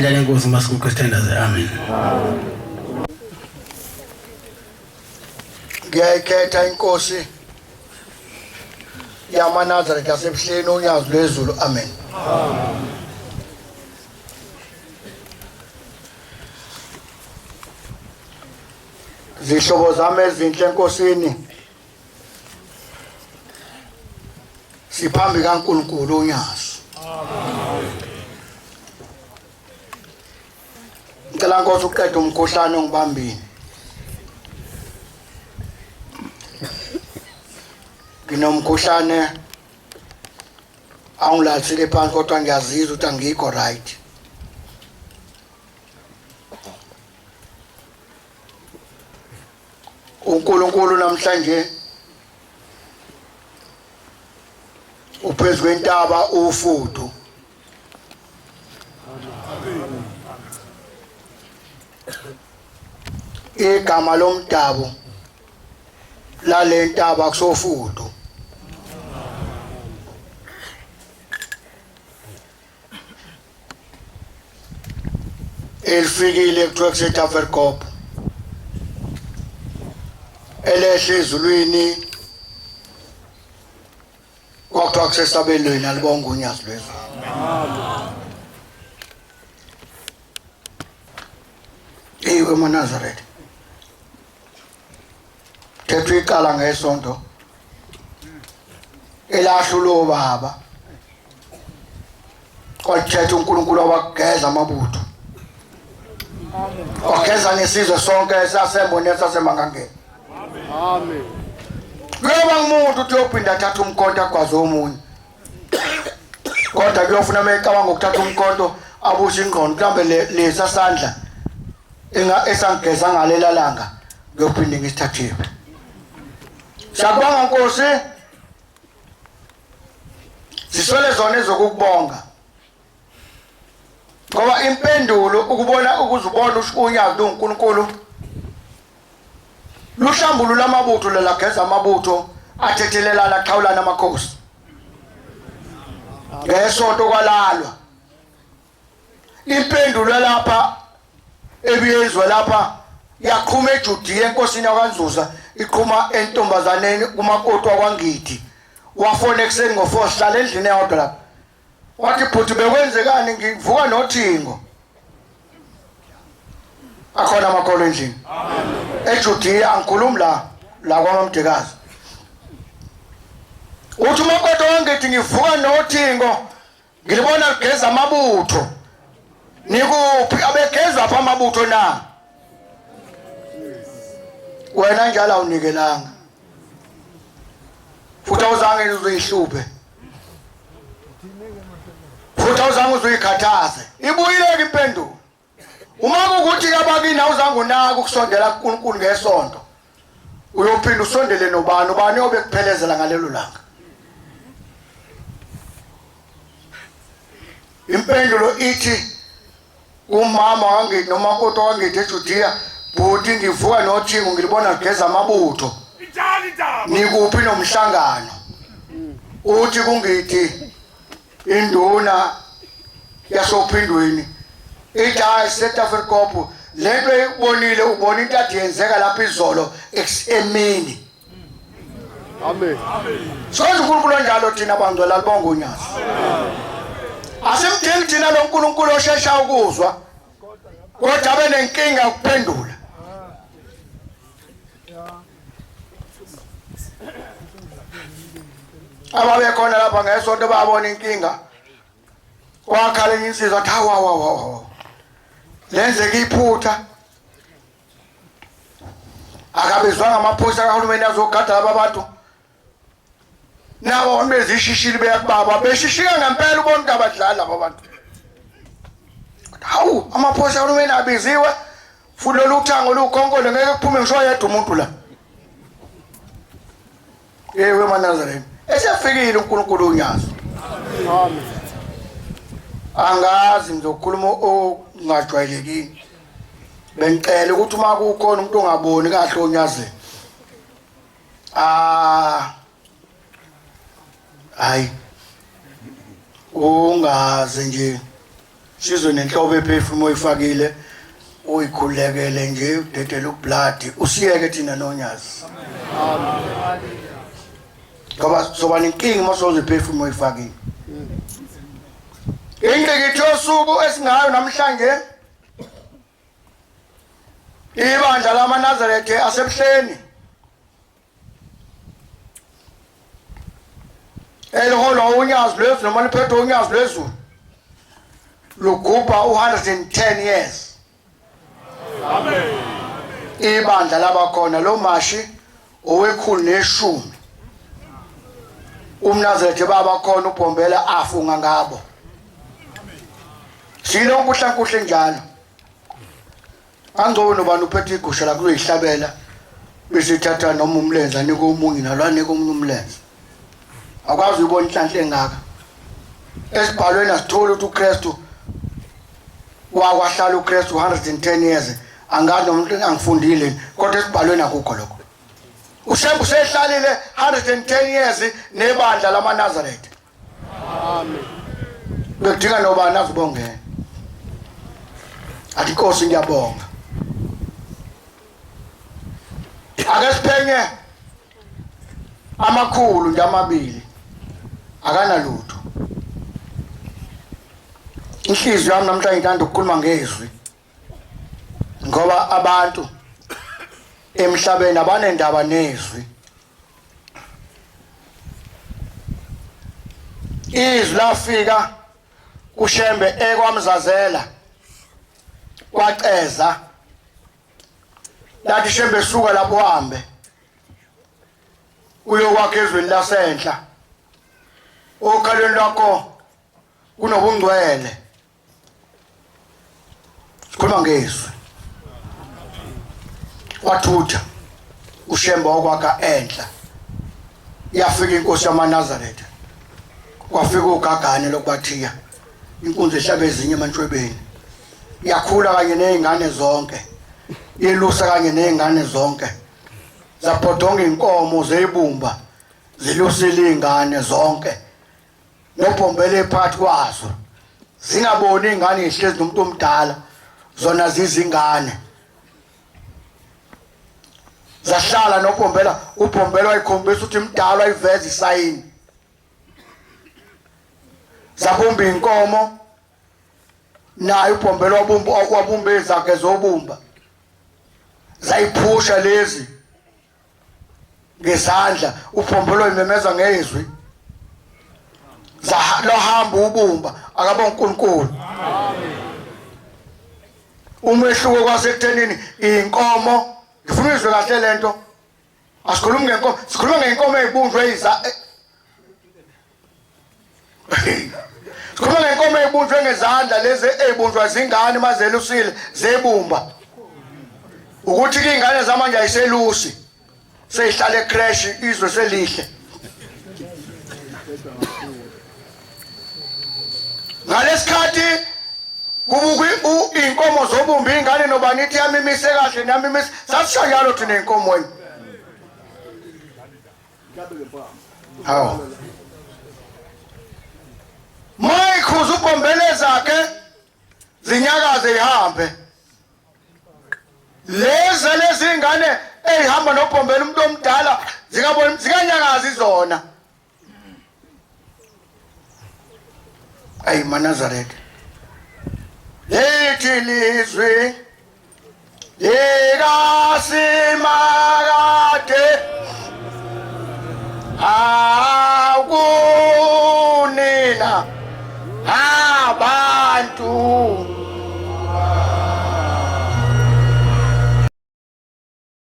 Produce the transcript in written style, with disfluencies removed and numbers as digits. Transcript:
Bandla lenkosi masiguqe sithandaze. Amen. Ngiyayikhetha inkosi yamaNazaretha yasebuhleni unyazi lwezulu. Amen. Zihlobo zami ezinhle enkosini, siphambi kaNkulunkulu unyazi. Ngicela Nkosi uqede umkhuhlane ongibambile. Nginomkhuhlane awungilalisile phansi kodwa ngiyazizwa ukuthi angikho right. uNkulunkulu namhlanje uphezu kwentaba ufudu. Igama lomdabu lale ntaba kusofudu. Elifikile kuthiwa kuseTafelkop, elehle ezulwini kwakuthiwa kusesabelweni. Alibonga unyazi lwezulu. Ewe maNazaretha, thethwa icala ngesonto elahlulo baba, kwalithetha uNkulunkulu wabageza amabutho, wageza nesizwe sonke esasembone sasemangangeni. Amen. Kuyoba ngumuntu uthi uyophinda athathe umkhonto agwaze omunye, kodwa kuyofuna uma ecabanga ukuthatha umkhonto abushe ingqondo, mhlawumbe lesa sandla esangigeza ngalela langa ngiyophinde ngisithathephi. Siyakubonga Nkosi, siswele zona ezokukubonga, ngoba impendulo ukubona ukuzubona unyazi luNkulunkulu luhlambulula amabutho lelageza amabutho athethelelana axhawulana amakhosi ngesonto kwalalwa. Impendulo lapha ebiyenzwa lapha yaqhuma eJudiya enkosini yakwaNzuza, iqhuma entombazaneni kumakoti wakwaNgidi. Wafona ekuseni ngo-4, sihlala endlini eyodwa lapha, wathi bhuti bekwenzekani ngivuka nothingo. Akhona amakholo endlini eJudiya, angikhulumi la la kwamamdekazi. Uthi umakoti wangithi ngivuka nothingo ngilibona ligeza amabutho. Nikuphi abegeza pha amabutho na? Wena njalo awunikelanga futhi awuzange uzuyihluphe futhi awuzange uzuyikhathaze. Ibuyile-ke impendulo. Uma kuwukuthi abakini awuzange unake ukusondela kuNkulunkulu ngesonto, uyophinda usondele nobani? Ubani obe kuphelezela ngalelo langa? Impendulo ithi umama wangithi nomakoti wangithi eJudiya, bhuti ngivuka nothingo ngilibona ligeza amabutho, nikuphi nomhlangano? Uthi kungithi induna yasophindweni ithi hayi siseTafelkop, lento eyibonile ubona into ade yenzeka lapha izolo emini. Amen. Sonke uNkulunkulu onjalo thina bangcwele, alibonga unyazi. Asimdingi thina lo nkulunkulu oshesha ukuzwa kodwa abe nenkinga yokuphendula. Ababekhona lapha ngesonto babona inkinga, kwakhala enye insizwa athi hawu hawu hawu hawu, lenzeka iphutha, akabizwanga amaphoyisa kahulumeni azogada laba bantu. Nabo abantu bezishishile beya kubaba beshishika ngempela, ubona ukuthi abadlali laba bantu. Hawu, amaphoyisa kahulumeni abiziwe futhi lolu thango lukhonkole, ngeke kuphume ngisho yedwa umuntu la. Yewe maNazarene, esefikile uNkulunkulu unyazi. Amen. Angazi ngizokhuluma okungajwayelekile. Bengicela ukuthi uma kukhona umuntu ongaboni kahle onyazini, ah hayi ungaze nje. Sizwe nenhlobo yeperfume oyifakile uyikhulekele nje udedele ublood usiyeke thina nonyazi. Ngoba soba nenkinga uma soze iperfume oyifakile. Ingqikithi yosuku esingayo namhlanje ibandla lamaNazaretha asebuhleni eliholwa unyazi lwezulu noma liphethwe unyazi lwezulu lugubha u-110 years. Amen. Ibandla labakhona lo mashi owekhulu neshumi umnazaretha baba khona ubhombela afunga ngabo silo nkuhlankuhle njalo Angcobo nobani uphethe igusha la kuzoyihlabela bese ithatha noma umlenze anike omunye nalo anike omunye umlenze. Akwazi uyibona inhlanhla engaka. Esibhalweni asitholi ukuthi uKristu wakwahlala uKristu 110 years angazi noma umuntu angifundile kodwa esibhalweni akukho lokho. UShembe usehlalile 110 years nebandla lamaNazaretha. Amen. Bekudinga nobani azibongele. Athi Nkosi ngiyabonga. Ake siphenye amakhulu nje amabili akanalutho. Inhliziyo yami namhlanje ithanda ukukhuluma ngezwi. Ngoba abantu emhlabeni abanendaba nezwi. Izwi lafika kuShembe ekwamzazela kwaceza lathi Shembe suka lapho uhambe uyokwakha ezweni lasenhla okhalweni lwakho kunobungcwele sikhuluma ngezwi wathutha uShembe okwakha enhla yafika inkosi yamaNazaretha kwafika ugagane lokubathiya inkunzi ehlaba ezinye emantshwebeni yakhula kanye nezingane zonke yelusa kanye nezingane zonke zabhodonga inkomo zeyibumba zilusile izingane zonke nobhombele phakathi kwazo zingaboni ingane ihlezi nomuntu omdala zona zizingane zahlala nobhombela ubhombela wayikhombisa ukuthi mdala wayiveza isayini zabumba inkomo naye ubhombela wabumba wabumba ezakhe zobumba zayiphusha lezi ngezandla ubhombolo imemeza ngezwi lohamba ubumba akabe uNkulunkulu umehluko kwasekuthenini inkomo ngifuna izwe kahle lento asikhulumi ngenkomo sikhuluma ngenkomo ezibunjwe iza Sikhuluma ngenkomo ebunjwe ngezandla lezi ezibunjwa zingane mazelusile zebumba. Ukuthi ke ingane zamanje ayiselusi. Seyihlala ecrash izwe selihle. Ngalesikhathi kubukwa inkomo zobumba ingane nobani ithi yamimise kahle namimise sasisho njalo thina enkomweni. Hawu. Mayikhuza ubhombele zakhe zinyakaze ihambe. Lezi lezi ingane ezihamba nobhombela umuntu omdala zikabona zikanyakaza izona. Ayi maNazaretha. Lithi lizwi likaSimakade akunina abantu.